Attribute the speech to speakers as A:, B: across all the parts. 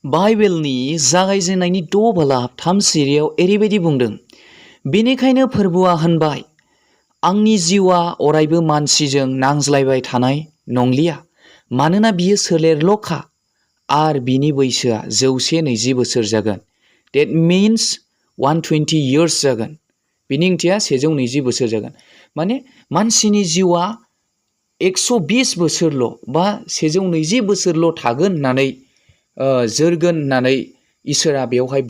A: बाइबेलनि जागायजेननायनि 6 बालाब 3 सिरियाव ओरैबायदि बुंदों, बेनिखायनो फोरबुआ होनबाय, आंनि जिउआ अरायबो मानसिजों नांज्लायबाय थानाय नंलिया, मानोना बियो सोलेरल'खा आर बिनि बैसोआ 120 बोसोर जागोन। That means 120 years जागोन। बिनि ओंथिया 120 बोसोर जागोन। माने मानसिनि जिउआ 120 बोसोरल' बा 120 बोसोरल' थागोन होननानै जोरगोन होननानै इसोरा बेवहाय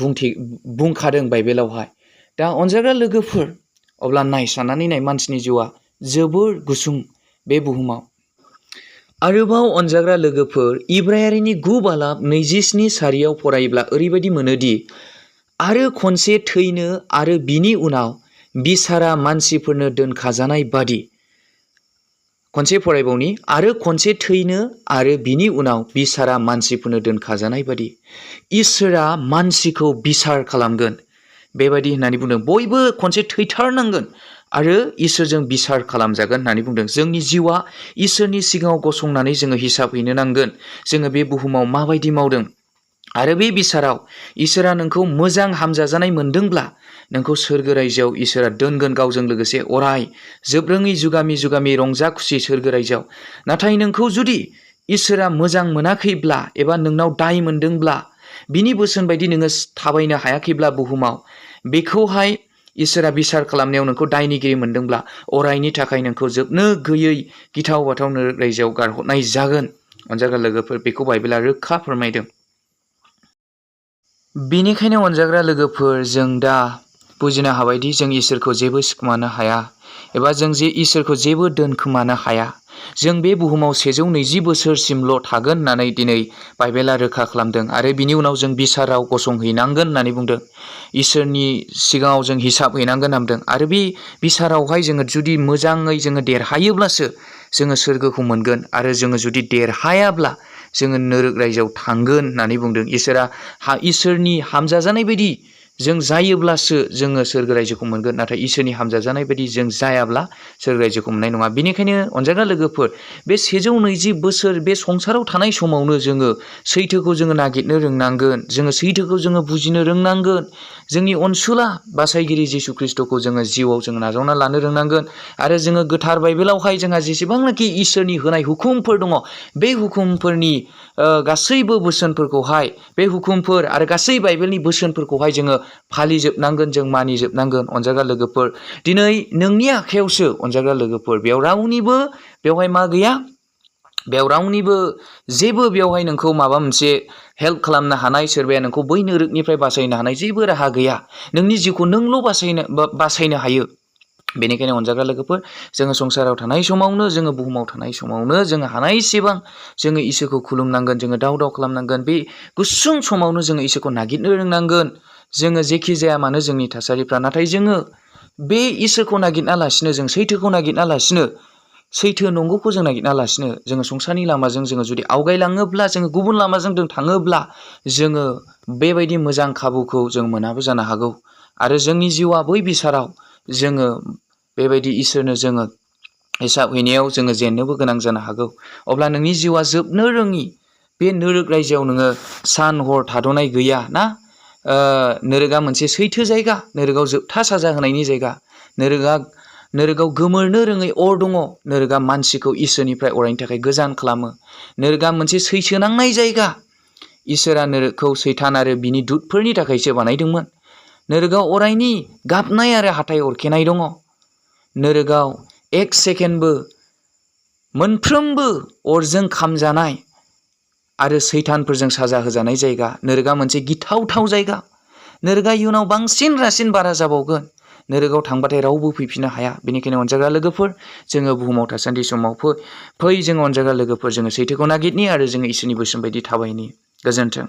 A: बुंखादों बाइबेलावहाय। दा अनजाग्रा लोगोफोर, अब्ला साननानै नाय मानसिनि जिउआ जोबोर गुसुं बे बुहुमाव। आरोबाव अनजाग्रा लोगोफोर, इब्रायारिनि 9 बालाब 27 सारियाव फरायोब्ला ओरैबायदि मोनोदि, आरो खनसे थैनो आरो बिनि उनाव बिसारा मानसिफोरनो दोनखाजानाय बादि। खनसे फरायबावनि, आरो खनसे थैनो आरो बिनि उनाव बिसारा मानसिफोरनो दोनखाजानाय बादि इसोरा मानसिखौ बिसार खालामगोन। बेबायदि होननानै बुंदों। बयबो खनसे थैथारनांगोन आरो इसोरजों बिसार खालामजागोन होननानै बुंदों। जोंनि जिउआ इसोरनि सिगाङाव गसंनानै जोङो हिसाब हैनो नांगोन। जोङो बे बुहुमाव माबायदि मावदों आरो बे बिसाराव इसोरा नोंखौ मोजां हामजाजानाय मोनदोंब्ला नोंखौ सोरगो रायजोआव इसोरा दोनगोन गावजों लोगोसे अराय जोबरोङै जुगामि जुगामि रंजा खुसि सोरगो रायजोआव। नाथाय नोंखौ जुदि इसोरा मोजां मोनाखैब्ला एबा नोंनाव दाय मोनदोंब्ला, बिनि बोसोन बायदि नोङो थाबायनो हायाखैब्ला बुहुमाव, बेखौहाय इसोरा बिसार खालामनायाव नोंखौ दायनिगिरि मोनदोंब्ला अरायनि थाखाय नोंखौ जोबनो गैयै गिथाव बाथाव रायजोआव गारहरनाय जागोन। अनजाग्रा लोगोफोर, बेखौ बाइबेला रोखा फोरमायदों। बेनिखायनो अनजाग्रा लोगोफोर, जों दा बुजिनो हाबायदि जों इसोरखौ जेबो सिखोमानो हाया एबा जों इसोरखौ जेबो दोनखोमानो हाया। जों बे बुहुमाव 120 बोसोरसिमल' थागोन होननानै दिनै बाइबेला रोखा खालामदों आरो बिनि उनाव जों बिसाराव गसंहैनांगोन होननानै बुंदों। इसोरनि सिगाङाव जों हिसाब हैनांगोन होनदों आरो बे बिसारावहाय जोङो जुदि मोजाङै जोङो देरहायोब्लासो जोङो सोरगोखौ मोनगोन आरो जोङो जुदि देरहायाब्ला जोङो नोरक रायजोआव थांगोन होननानै बुंदों। इसोरनि हामजाजानाय बायदि जों जायोब्लासो जोङो सोरगो रायजोखौ मोनगोन, नाथाय इसोरनि हामजाजानाय बायदि जों जायाब्ला सोरगो रायजोखौ मोननाय नङा। बेनिखायनो अनजाग्रा लोगोफोर, बे 120 बोसोर बे संसाराव थानाय समावनो जोङो सैथोखौ जोङो नागिरनो रोंनांगोन। जोङो सैथोखौ जोङो बुजिनो रोंनांगोन। जोंनि अनसुला बासायगिरि जिसु ख्रिस्ट'खौ जोङो जिउआव जोङो नाजावना लानो रोंनांगोन आरो जोङो गोथार बाइबेलावहाय जोंहा जेसेबांनाखि इसोरनि होनाय हुकुमफोर दङ, बे हुकुमफोरनि गासैबो बोसोनफोरखौहाय, बे हुकुमफोर आरो गासै बाइबेलनि बोसोनफोरखौहाय जोङो फालिजोबनांगोन, जों मानिजोबनांगोन। अनजाग्रा लोगोफोर, दिनै नोंनि आखायावसो अनजाग्रा लोगोफोर, बेवहाय मा गैया? बेयाव रावनिबो जेबो बेवहाय नोंखौ माबा मोनसे हेल्प खालामनो हानाय, सोरबाया नोंखौ बै नोरकनिफ्राय बासायनो हानाय जेबो राहा गैया। नोंनि जिउखौ नोंल' बासायनो हायो। बेनिखायनो अनजाग्रा लोगोफोर, जोङो संसाराव थानाय समावनो, जोङो बुहुमाव थानाय समावनो जोङो हानायसेबां जोङो इसोरखौ खुलुमनांगोन, जोङो दाव खालामनांगोन। बे गुसुं समावनो जोङो इसोरखौ नागिरनो रोंनांगोन। जोङो जेखि जाया मानो जोंनि थासारिफ्रा, नाथाय जोङो बे इसोरखौ नागिरना लासिनो, जों सैथोखौ नागिरना लासिनो, सैथो नंगौखौ जों नागिरना लासिनो जोङो संसारनि लामाजों जोङो जुदि आवगायलाङोब्ला, जोङो गुबुन लामाजों थाङोब्ला जोङो बेबायदि मोजां खाबुखौ जों मोनाबो जानो हागौ आरो जोंनि जिउआ बै बिसाराव जोङो बेबायदि इसोरनो जोङो हिसाब हैनायाव जोङो जेननोबो गोनां जानो हागौ। अब्ला नोंनि जिउआ जोबनो रोङि बे नोरक रायजोआव नोङो सान हर थाद'नाय गैया ना? नोरकआ मोनसे सैथो जायगा, नोरकआव जोबथा साजा होनायनि जायगा। नोरकआव गोमोरनो रोङै अर दङ। नोरकआ मानसिखौ इसोरनिफ्राय अरायनि थाखाय गोजान खालामो। नोरकआ मोनसे सैसो नांनाय जायगा। इसोरा नोरकखौ सैतान आरो बिनि दुतफोरनि थाखायसो बानायदोंमोन। नोरकआव अरायनि गाबनाय आरो हाथाय अरखेनाय दङ। नोरकआव 1 सेकेन्डबो मोनफ्रोमबो अरजों खामजानाय आरो सैतानफोरजों साजा होजानाय जायगा। नोरकआ मोनसे गिथावथाव जायगा। नोरकआ इयुनाव बांसिन रासिन बारा जाबावगोन। नोरकआव थांबाथाय रावबो फैफिननो हाया। बेनिखायनो अनजाग्रा लोगोफोर, जोङो बुहुमाव थासान्दि समाव फै जोङो अनजाग्रा लोगोफोर, जोङो सैथोखौ नागिरनि आरो जोङो इसोरनि बोसोन बायदि थाबायनि। गोजोन्थों।